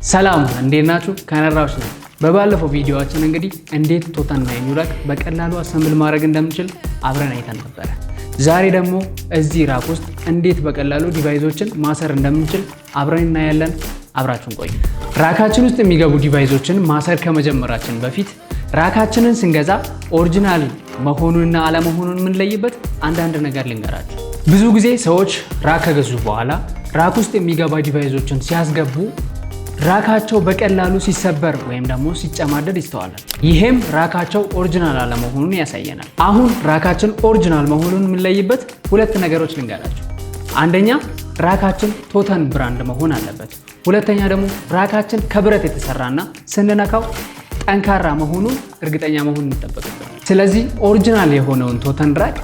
ሰላም፣ እንዴት ናችሁ? ከነራዎች ነው። በባለፈው ቪዲዮአችን እንግዲህ እንዴት ቶተን 9U rack በቀላሉ assemble ማድረግ እንደምንችል አብረን አይተን ነበረ። ዛሬ ደግሞ እዚህ rack ውስጥ እንዴት በቀላሉ device ኦችን ማሰር እንደምንችል አብረን እናያለን። አብራችሁን ቆዩ። Rack ኣችን ውስጥ የሚገቡ device ኦችን ማሰር ከመጀመራችን በፊት rack ኣችንን ስንገዛ original መሆኑንና አለመሆኑን የምንለይበት አንዳንድ ነገር ልንገራችሁ። ብዙ ጊዜ ሰዎች rack ከገዙ በኋላ rack ውስጥ የሚገባ device ኦችን ሲያስገቡ rack ኣቸው በቀላሉ ሲሰበር ወይም ደግሞ ሲጨማደድ ይስተዋላል። ይሄም rack ኣቸው original አለመሆኑን ያሳየናል። አሁን rack ኣችን original መሆኑን የምንለይበት ሁለት ነገሮች ልንገራችሁ። አንደኛ፣ rack ኣችን ቶተን brand መሆን አለበት። ሁለተኛ ደግሞ rack ኣችን ከብረት የተሰራና ስንነካው ጠንካራ መሆኑን እርግጠኛ መሆን ይጠበቅብናል። ስለዚህ original የሆነውን ቶተን rack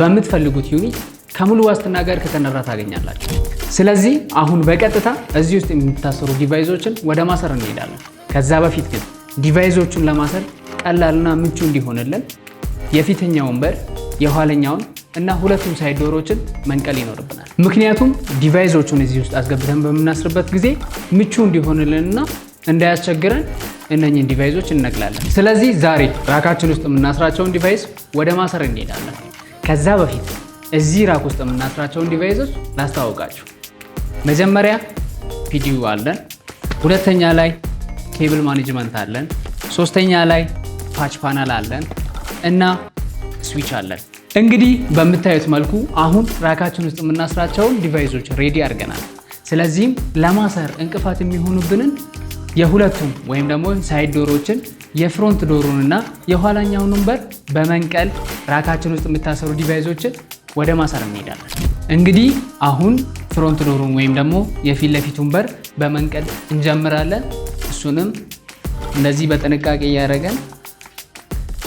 በምትፈልጉት unit ከሙሉ ዋስትና ጋር ከተነራ ታገኛላችሁ። ስለዚህ አሁን በቀጥታ እዚህ ውስጥ የሚታሰሩ device ኦችን ወደ ማሰር እንሄዳለን። ከዛ በፊት ግን device ኦቹን ለማሰር ቀላልና ምቹ እንዲሆንልን የፊተኛውን በር፣ የኋለኛውን እና ሁለቱም side door ኦችን መንቀል ይኖርብናል። ምክንያቱም device ኦቹን እዚህ ውስጥ አስገብተን በምናስርበት ጊዜ ምቹ እንዲሆንልንና እንዳያስቸግረን እነኝን device ኦች እንነቅላለን። ስለዚህ ዛሬ rack ኣችን ውስጥ የምናስራቸውን device ወደ ማሰር እንሄዳለን። ከዛ በፊት እዚህ rack ውስጥ የምናስራቸውን device ኦች ላስተዋውቃችሁ። መጀመሪያ PDU አለን። ሁለተኛ ላይ cable management አለን። ሶስተኛ ላይ patch panel አለን እና switch አለን። እንግዲህ በምታዩት መልኩ አሁን rack ኣችን ውስጥ የምናስራቸውን device ኦች ready አድርገናል። ስለዚህም ለማሰር እንቅፋት የሚሆኑብንን የሁለቱም ወይም ደግሞ side door ኦችን፣ የ front door ኡን እና የኋላኛውን በር በመንቀል rack ኣችን ውስጥ የሚታሰሩ device ኦችን ወደ ማሰር እንሄዳለን። እንግዲህ አሁን front door ኡን ወይም ደግሞ የፊት ለፊቱን በር በመንቀል እንጀምራለን። እሱንም እንደዚህ በጥንቃቄ እያደረገን፣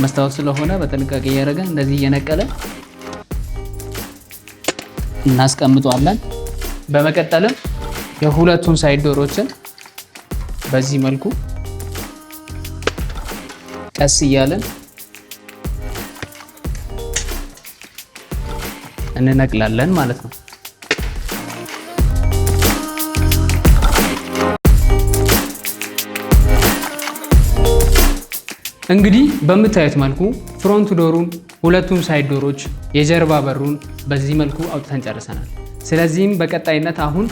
መስታወት ስለሆነ በጥንቃቄ እያደረገን እንደዚህ እየነቀለን እናስቀምጠዋለን። በመቀጠልም የሁለቱን side door ኦችን በዚህ መልኩ ቀስ እያለን እንነቅላለን ማለት ነው። እንግዲህ በምታዩት መልኩ front door ኡን፣ ሁለቱም side door ኦች፣ የጀርባ በሩን በዚህ መልኩ አውጥተን ጨርሰናል። ስለዚህም በቀጣይነት አሁን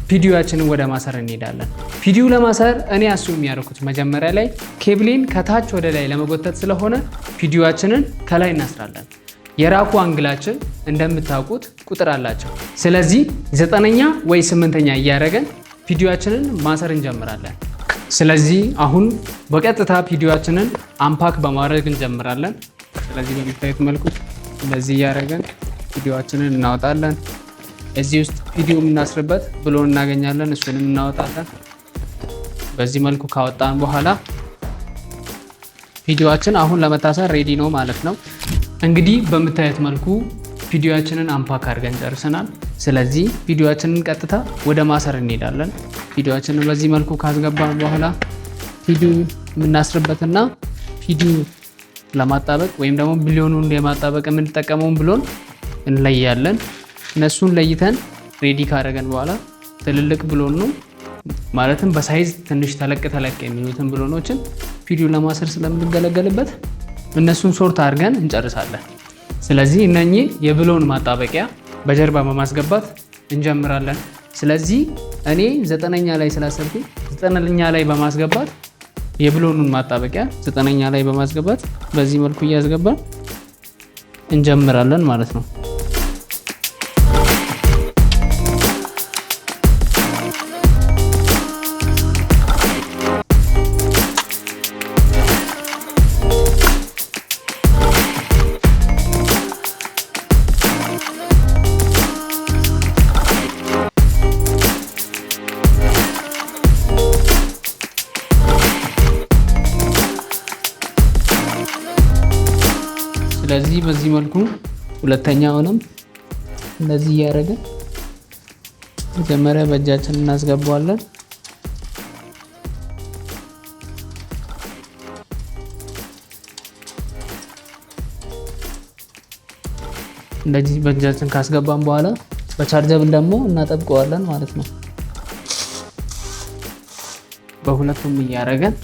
PDU ኣችንን ወደ ማሰር እንሄዳለን። PDU ለማሰር እኔ assume ያደረኩት መጀመሪያ ላይ ኬብሌን ከታች ወደ ላይ ለመጎተት ስለሆነ PDU ኣችንን ከላይ እናስራለን። የ rack ኡ angle ኣችን እንደምታውቁት ቁጥር አላቸው። ስለዚህ ዘጠነኛ ወይ ስምንተኛ እያደረገን PDU ኣችንን ማሰር እንጀምራለን። ስለዚህ አሁን በቀጥታ PDU ኣችንን unpack በማድረግ እንጀምራለን። ስለዚህ በሚታዩት መልኩ እንደዚህ እያደረገን PDU ኣችንን እናወጣለን። እዚህ ውስጥ PDU የምናስርበት ብሎን እናገኛለን። እሱንም እናወጣለን። በዚህ መልኩ ካወጣን በኋላ PDU ኣችን አሁን ለመታሰር ready ነው ማለት ነው። እንግዲህ በምታዩት መልኩ PDU ኣችንን unpack አድርገን ጨርሰናል። ስለዚህ PDU ኣችንን ቀጥታ ወደ ማሰር እንሄዳለን። PDU ኣችንን በዚህ መልኩ ካስገባን በኋላ PDU የምናስርበትና PDU ለማጣበቅ ወይም ደግሞ ብሎኑን ለማጣበቅ የምንጠቀመውን ብሎን እንለያለን። እነሱን ለይተን ready ካደረገን በኋላ ትልልቅ ብሎን ነው፣ ማለትም በ size ትንሽ ተለቅ ተለቅ የሚሉትን ብሎኖችን PDU ለማሰር ስለምንገለገልበት እነሱን sort አድርገን እንጨርሳለን። ስለዚህ እነኚህ የብሎን ማጣበቂያ በጀርባ በማስገባት እንጀምራለን። ስለዚህ እኔ ዘጠነኛ ላይ ስላሰርኩኝ ዘጠነኛ ላይ በማስገባት፣ የብሎኑን ማጣበቂያ ዘጠነኛ ላይ በማስገባት በዚህ መልኩ እያስገባን እንጀምራለን ማለት ነው። ስለዚህ በዚህ መልኩ ሁለተኛውንም እንደዚህ እያደረግን መጀመሪያ በእጃችን እናስገባዋለን። እንደዚህ በእጃችን ካስገባን በኋላ በ chargeable ደግሞ እናጠብቀዋለን ማለት ነው። በሁለቱም እያደረገን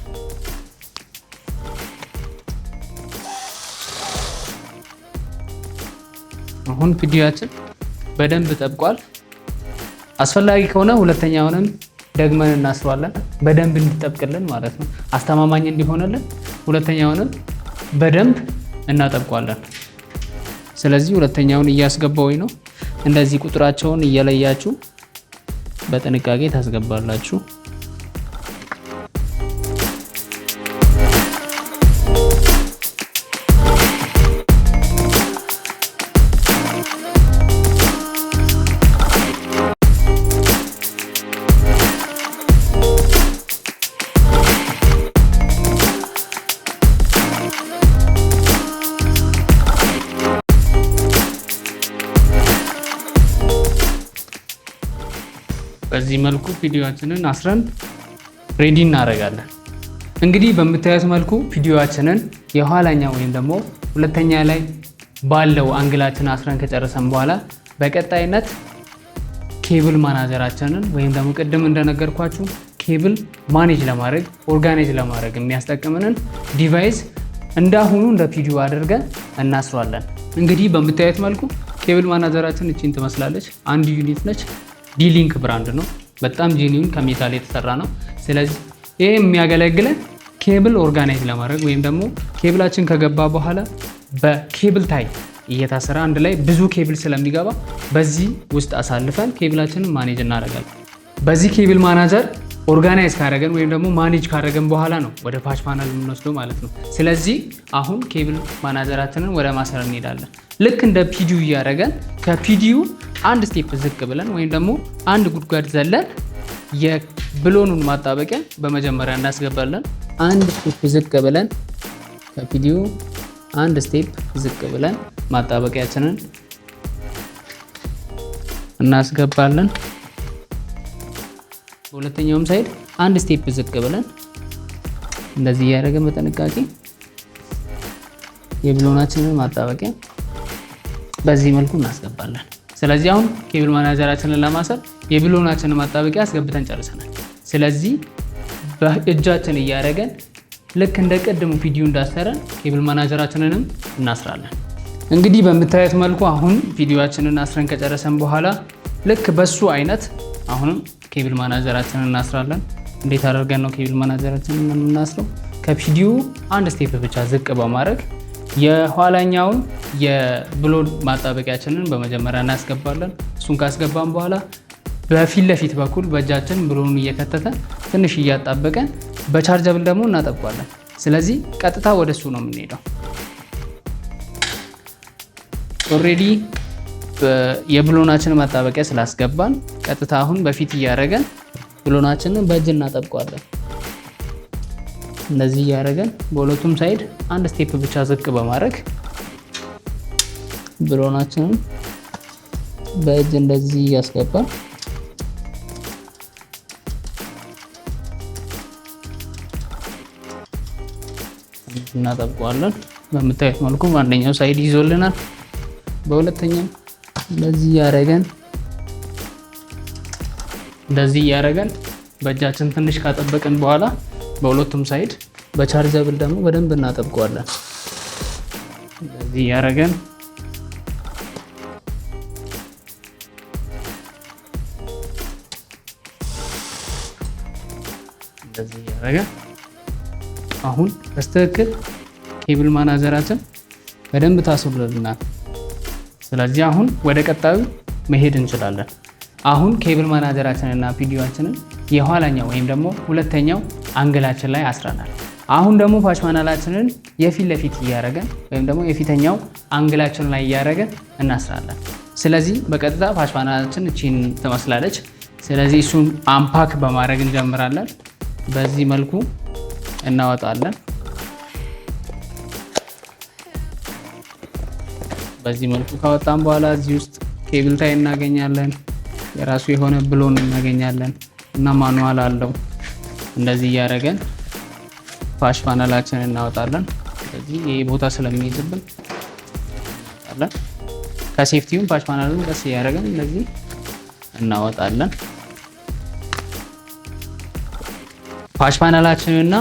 አሁን PDU ኣችን በደንብ ጠብቋል። አስፈላጊ ከሆነ ሁለተኛውንም ደግመን እናስረዋለን፣ በደንብ እንዲጠብቅልን ማለት ነው፣ አስተማማኝ እንዲሆንልን ሁለተኛውንም በደንብ እናጠብቋለን። ስለዚህ ሁለተኛውን እያስገባሁኝ ነው። እንደዚህ ቁጥራቸውን እየለያችሁ በጥንቃቄ ታስገባላችሁ። በዚህ መልኩ PDU ኣችንን አስረን ready እናደርጋለን። እንግዲህ በምታዩት መልኩ PDU ኣችንን የኋላኛ ወይም ደግሞ ሁለተኛ ላይ ባለው angle ኣችን አስረን ከጨረሰን በኋላ በቀጣይነት cable manager ኣችንን ወይም ደግሞ ቅድም እንደነገርኳችሁ cable manage ለማድረግ፣ organize ለማድረግ የሚያስጠቅምንን device እንዳሁኑ እንደ PDU አድርገን እናስሯለን። እንግዲህ በምታዩት መልኩ cable manager ኣችን እቺን ትመስላለች። አንድ unit ነች። D-Link brand ነው። በጣም genuine ከ metal የተሰራ ነው። ስለዚህ ይሄ የሚያገለግለን cable organize ለማድረግ ወይም ደግሞ ኬብላችን ከገባ በኋላ በ cable tie እየታሰረ አንድ ላይ ብዙ ኬብል ስለሚገባ በዚህ ውስጥ አሳልፈን cable ኣችንን manage እናደርጋለን። በዚህ cable manager organize ካደረገን ወይም ደግሞ manage ካደረገን በኋላ ነው ወደ patch panel የምንወስደው ማለት ነው። ስለዚህ አሁን cable manager ኣችንን ወደ ማሰር እንሄዳለን። ልክ እንደ PDU እያደረገን ከ PDU አንድ step ዝቅ ብለን ወይም ደግሞ አንድ ጉድጓድ ዘለን የብሎኑን ማጣበቂያ በመጀመሪያ እናስገባለን። አንድ step ዝቅ ብለን፣ ከ PDU አንድ step ዝቅ ብለን ማጣበቂያችንን እናስገባለን። በሁለተኛውም side አንድ step ዝቅ ብለን እንደዚህ እያደረገን በጥንቃቄ የብሎናችንን ማጣበቂያ በዚህ መልኩ እናስገባለን። ስለዚህ አሁን cable manager ኣችንን ለማሰር የብሎናችንን ማጣበቂያ አስገብተን ጨርሰናል። ስለዚህ በእጃችን እያደረገን ልክ እንደ ቅድሙ PDU እንዳሰረን cable manager ኣችንንም እናስራለን። እንግዲህ በምታዩት መልኩ አሁን PDU ኣችንን አስረን ከጨረሰን በኋላ ልክ በሱ አይነት አሁንም cable manager ኣችንን እናስራለን። እንዴት አድርገን ነው cable manager ኣችንን የምናስረው? ከ PDU አንድ step ብቻ ዝቅ በማድረግ የኋላኛውን የብሎን ማጣበቂያችንን በመጀመሪያ እናስገባለን። እሱን ካስገባን በኋላ በፊት ለፊት በኩል በእጃችን ብሎኑን እየከተተን ትንሽ እያጣበቀን በ chargeable ደግሞ እናጠብቋለን። ስለዚህ ቀጥታ ወደ እሱ ነው የምንሄደው። Already የብሎናችንን ማጣበቂያ ስላስገባን ቀጥታ አሁን በፊት እያደረገን ብሎናችንን በእጅ እናጠብቀዋለን። እንደዚህ እያደረገን በሁለቱም side አንድ step ብቻ ዝቅ በማድረግ ብሎናችንን በእጅ እንደዚህ እያስገባን እናጠብቀዋለን። በምታዩት መልኩ በአንደኛው side ይዞልናል። በሁለተኛው እንደዚህ እያደረገን በእጃችን ትንሽ ካጠበቅን በኋላ በሁለቱም side በ chargeable ደግሞ በደንብ እናጠብቀዋለን። እንደዚህ እያደረገን፣ እንደዚህ እያደረገን አሁን በትክክል cable manager ኣችን በደንብ ታስሮልናል። ስለዚህ አሁን ወደ ቀጣዩ መሄድ እንችላለን። አሁን cable manager ኣችንን እና PDU ኣችንን የኋላኛው ወይም ደግሞ ሁለተኛው angle ኣችን ላይ አስረናል። አሁን ደግሞ patch panel ኣችንን የፊት ለፊት እያደረገን ወይም ደግሞ የፊተኛው angle ኣችን ላይ እያደረገን እናስራለን። ስለዚህ በቀጥታ patch panel ኣችን እቺን ትመስላለች። ስለዚህ እሱን unpack በማድረግ እንጀምራለን። በዚህ መልኩ እናወጣለን። በዚህ መልኩ ካወጣን በኋላ እዚህ ውስጥ cable tie እናገኛለን። የራሱ የሆነ ብሎን እናገኛለን እና manual አለው። እንደዚህ እያደረገን patch panel ኣችንን እናወጣለን። ስለዚህ ይህ ቦታ ስለሚይዝብን እናወጣለን። ከ safety ውም patch panel ኡን ቀስ እያደረገን እንደዚህ እናወጣለን። Patch panel ኣችንና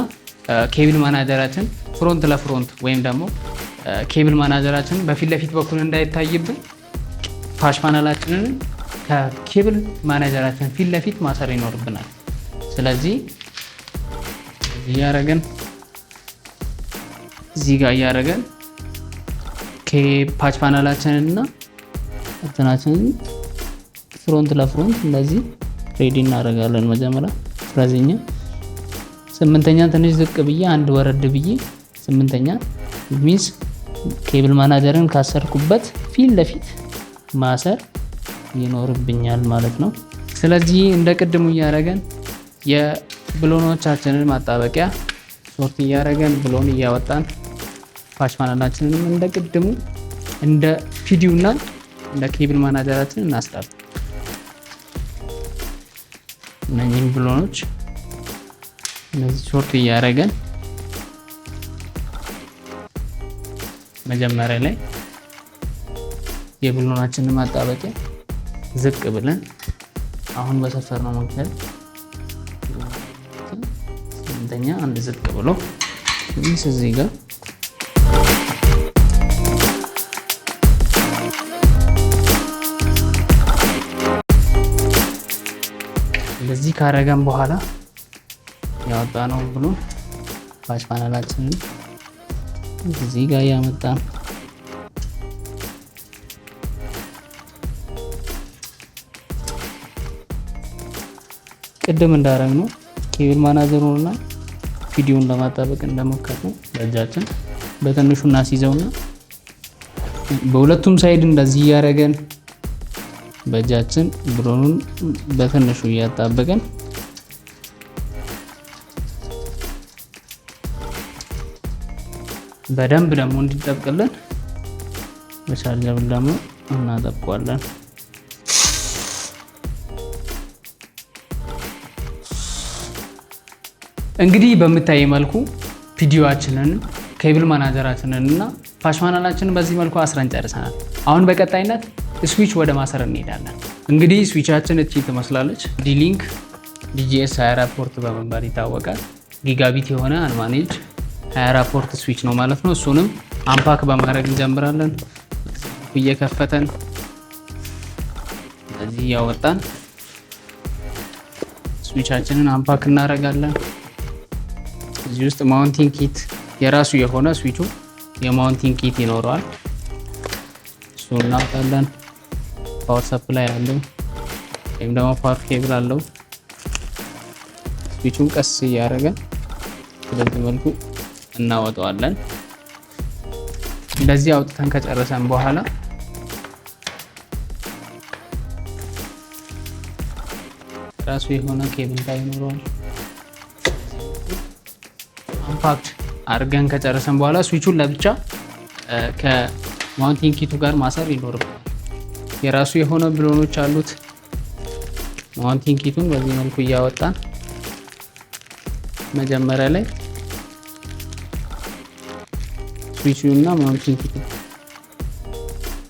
cable manager ኣችን front ለ front ወይም ደግሞ cable manager ኣችን በፊት ለፊት በኩል እንዳይታይብን patch panel ኣችንን ከ cable manager ኣችን ፊት ለፊት ማሰር ይኖርብናል። ስለዚህ እያረገን እዚህ ጋር እያረገን patch panel ኣችንንና እንትናችንን front ለ front እንደዚህ ready እናደርጋለን። መጀመሪያ ስለዚህኛ ስምንተኛ ትንሽ ዝቅ ብዬ አንድ ወረድ ብዬ ስምንተኛ means cable manager ን ካሰርኩበት ፊት ለፊት ማሰር ይኖርብኛል ማለት ነው። ስለዚህ እንደ ቅድሙ እያደረገን የብሎኖቻችንን ማጣበቂያ sort እያደረገን ብሎን እያወጣን patch panel ኣችንንም እንደ ቅድሙ እንደ PD ው እና እንደ cable manager ኣችን እናስራለን። እነኚህም ብሎኖች እነዚህ sort እያደረገን መጀመሪያ ላይ የብሎናችንን ማጣበቂያ ዝቅ ብለን አሁን በሰፈርነው መንገድ ስምንተኛ አንድ ዝቅ ብሎ እዚህ ጋር እንደዚህ ካረገን በኋላ ያወጣነው ብሎን patch panel ኣችንን እዚህ ጋር ያመጣን ቅድም እንዳረግነው cable manager ኡንና PD ውን ለማጣበቅ እንደሞከርነው በእጃችን በትንሹ እናስይዘውና በሁለቱም side እንደዚህ እያረገን በእጃችን ብሎኑን በትንሹ እያጣበቀን በደንብ ደግሞ እንዲጠብቅልን በቻርጀር ደግሞ እናጠብቀዋለን። እንግዲህ በምታይ መልኩ PD ዋችንን cable manager ኣችንን እና patch panel ኣችንን በዚህ መልኩ አስረን ጨርሰናል። አሁን በቀጣይነት ስዊች ወደ ማሰር እንሄዳለን። እንግዲህ switch ኣችን እቺ ትመስላለች። D-Link DGS 24 port በመባል ይታወቃል። Gigabit የሆነ unmanaged 24 port switch ነው ማለት ነው። እሱንም unpack በማድረግ እንጀምራለን። እየከፈተን እዚህ እያወጣን switch ኣችንን unpack እናደርጋለን። እዚህ ውስጥ mounting kit የራሱ የሆነ switch ኡ የ mounting kit ይኖረዋል። እሱን እናወጣለን። Power supply አለው ወይም ደግሞ power cable አለው። ስዊቹን ቀስ እያደረገ በዚህ መልኩ እናወጣዋለን። እንደዚህ አውጥተን ከጨረሰን በኋላ ራሱ የሆነ cable tie ይኖረዋል። Unpack አድርገን ከጨረሰን በኋላ switch ኡን ለብቻ ከ mounting kit ኡ ጋር ማሰር ይኖርብናል። የራሱ የሆነ ብሎኖች አሉት። Mounting kit ኡን በዚህ መልኩ እያወጣን መጀመሪያ ላይ switch ኡን እና mounting kit ኡ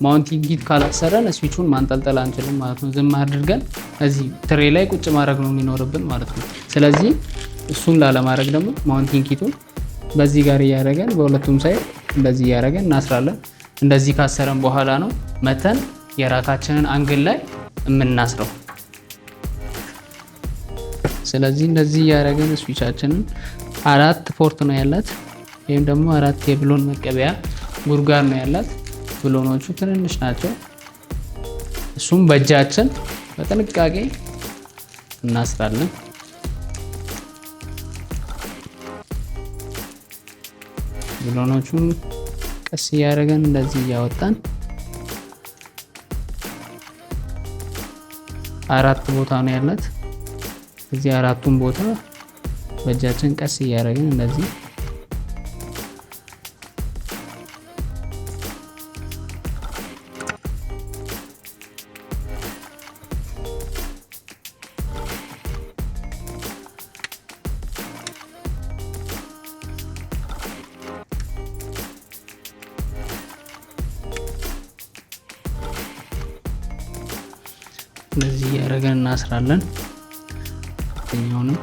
mounting kit ካላሰረን switch ኡን ማንጠልጠል አንችልም ማለት ነው። ዝም አድርገን እዚህ tray ላይ ቁጭ ማድረግ ነው የሚኖርብን ማለት ነው። ስለዚህ እሱን ላለማድረግ ደግሞ mounting kit ኡን በዚህ ጋር እያደረገን በሁለቱም side እንደዚህ እያደረገን እናስራለን። እንደዚህ ካሰረን በኋላ ነው መተን የ rack ኣችንን angle ላይ የምናስረው። ስለዚህ እንደዚህ እያደረገን switch ኣችንን አራት port ነው ያላት ወይም ደግሞ አራት የብሎን መቀበያ ጉድጓድ ነው ያላት። ብሎኖቹ ትንንሽ ናቸው። እሱም በእጃችን በጥንቃቄ እናስራለን። ብሎኖቹን ቀስ እያደረገን እንደዚህ እያወጣን አራት ቦታ ነው ያላት። እዚህ አራቱን ቦታ በእጃችን ቀስ እያደረግን እንደዚህ እንደዚህ እያደረገን እናስራለን። ሁለተኛውንም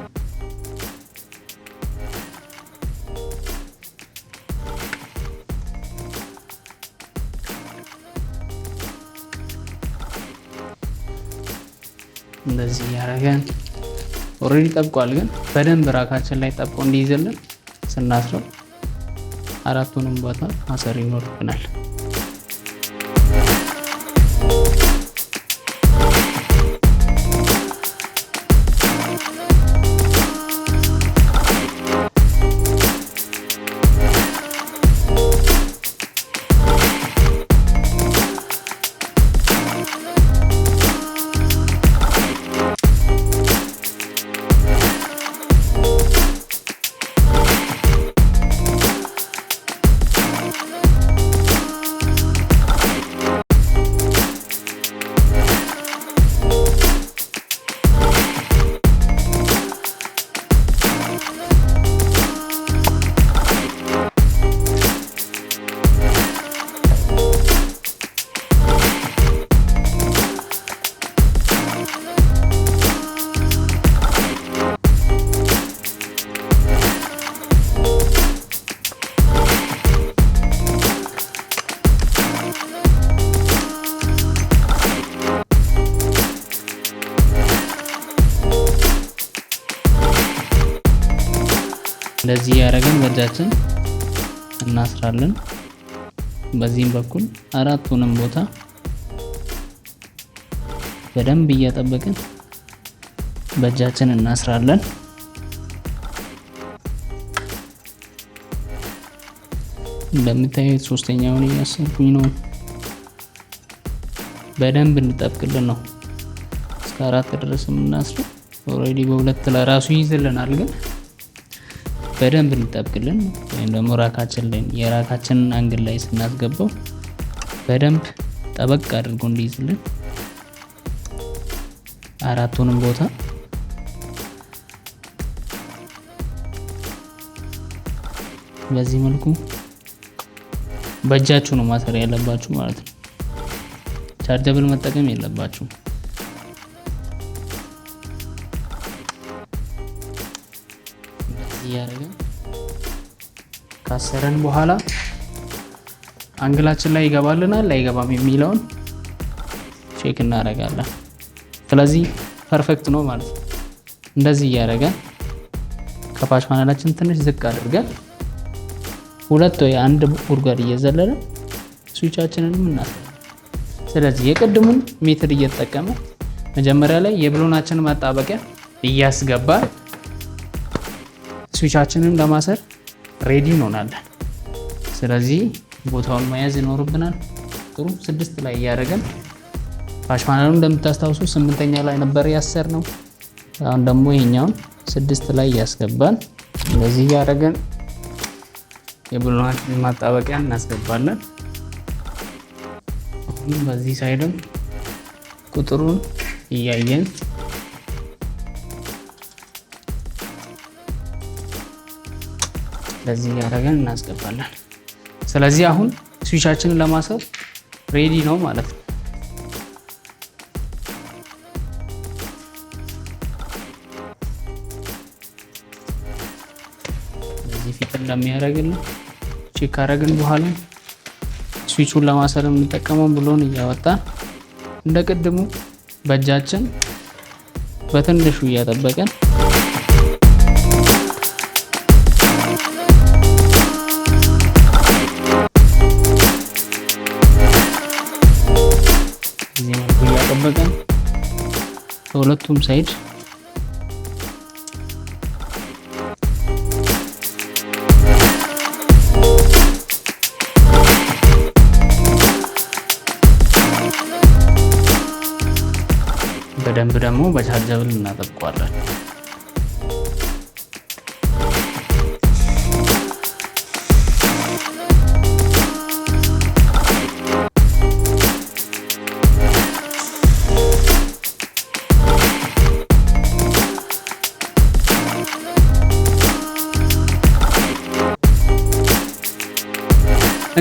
እንደዚህ እያደረገን already ጠብቋል፣ ግን በደንብ rack ኣችን ላይ ጠብቆ እንዲይዝልን ስናስረው አራቱንም ቦታ ማሰር ይኖርብናል። እንደዚህ ያደረገን በእጃችን እናስራለን። በዚህም በኩል አራቱንም ቦታ በደንብ እያጠበቅን በእጃችን እናስራለን። እንደምታዩት ሶስተኛውን እያሰርኩኝ ነው። በደንብ እንጠብቅልን ነው እስከ አራት ድረስ የምናስረው። Already በሁለት ለራሱ ይይዝልናል፣ ግን በደንብ እንጠብቅልን ወይም ደግሞ rack ኣችን ላይ የ rack ኣችንን angle ላይ ስናስገባው በደንብ ጠበቅ አድርጎ እንዲይዝልን አራቱንም ቦታ በዚህ መልኩ በእጃችሁ ነው ማሰር ያለባችሁ ማለት ነው። Chargeable መጠቀም የለባችሁም። እያደረግን ካሰረን በኋላ angle ኣችን ላይ ይገባልናል አይገባም የሚለውን check እናደርጋለን። ስለዚህ perfect ነው ማለት ነው። እንደዚህ እያደረገን ከ patch panel ኣችን ትንሽ ዝቅ አድርገን ሁለት ወይ አንድ ጉድጓድ እየዘለለ switch ኣችንንም እናስራለን። ስለዚህ የቅድሙን method እየተጠቀመ መጀመሪያ ላይ የብሎናችንን ማጣበቂያ እያስገባን switch ኣችንን ለማሰር ready እንሆናለን። ስለዚህ ቦታውን መያዝ ይኖርብናል። ጥሩ 6 ላይ እያደረገን patch panel ኡ እንደምታስታውሱ 8ኛ ላይ ነበር ያሰርነው። አሁን ደግሞ ይሄኛውን 6 ላይ እያስገባን እንደዚህ እያደረገን የብሎናችንን ማጣበቂያ እናስገባለን። አሁን በዚህ side ም ቁጥሩን እያየን እንደዚህ እያደረገን እናስገባለን። ስለዚህ አሁን switch ኣችንን ለማሰር ready ነው ማለት ነው። እዚህ fit እንደሚያደርግልን check ካደረግን በኋላ ስዊቹን ለማሰር የምንጠቀመው ብሎን እያወጣን እንደ ቅድሙ በእጃችን በትንሹ እያጠበቅን በዚህ መልኩ እያጠበቅን በሁለቱም side በደንብ ደግሞ በ chargeable እናጠብቀዋለን።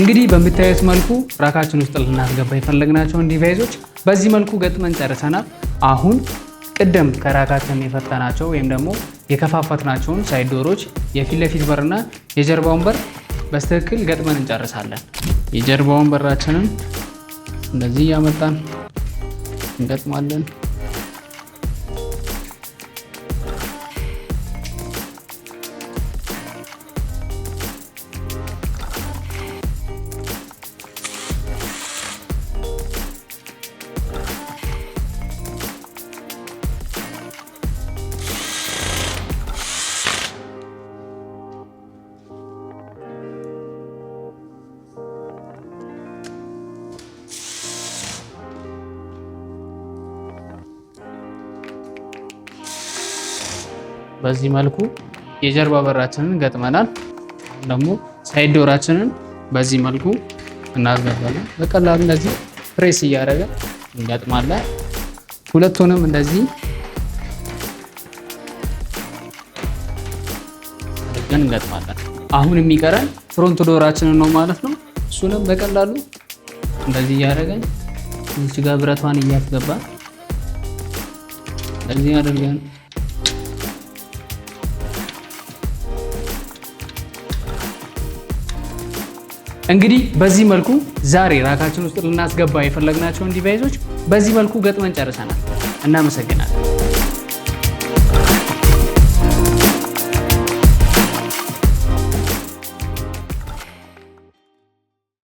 እንግዲህ በምታዩት መልኩ rack ኣችን ውስጥ ልናስገባ የፈለግናቸውን device ኦች በዚህ መልኩ ገጥመን ጨርሰናል። አሁን ቅድም ከ rack ኣችን የፈታናቸው ወይም ደግሞ የከፋፈትናቸውን side door ኦች የፊት ለፊት በርና የጀርባውን በር በትክክል ገጥመን እንጨርሳለን። የጀርባውን በራችንን እንደዚህ እያመጣን እንገጥማለን። በዚህ መልኩ የጀርባ በራችንን ገጥመናል። አሁን ደግሞ side door ኣችንን በዚህ መልኩ እናስገባለን። በቀላሉ እንደዚህ ፕሬስ እያደረገ እንገጥማለን። ሁለቱንም እንደዚህ አድርገን እንገጥማለን። አሁን የሚቀረን front door ኣችንን ነው ማለት ነው። እሱንም በቀላሉ እንደዚህ እያደረገን እዚች ጋር ብረቷን እያስገባን እንደዚህ አድርገን እንግዲህ በዚህ መልኩ ዛሬ rack ኣችን ውስጥ ልናስገባ የፈለግናቸውን device ኦች በዚህ መልኩ ገጥመን ጨርሰናል። እናመሰግናለን።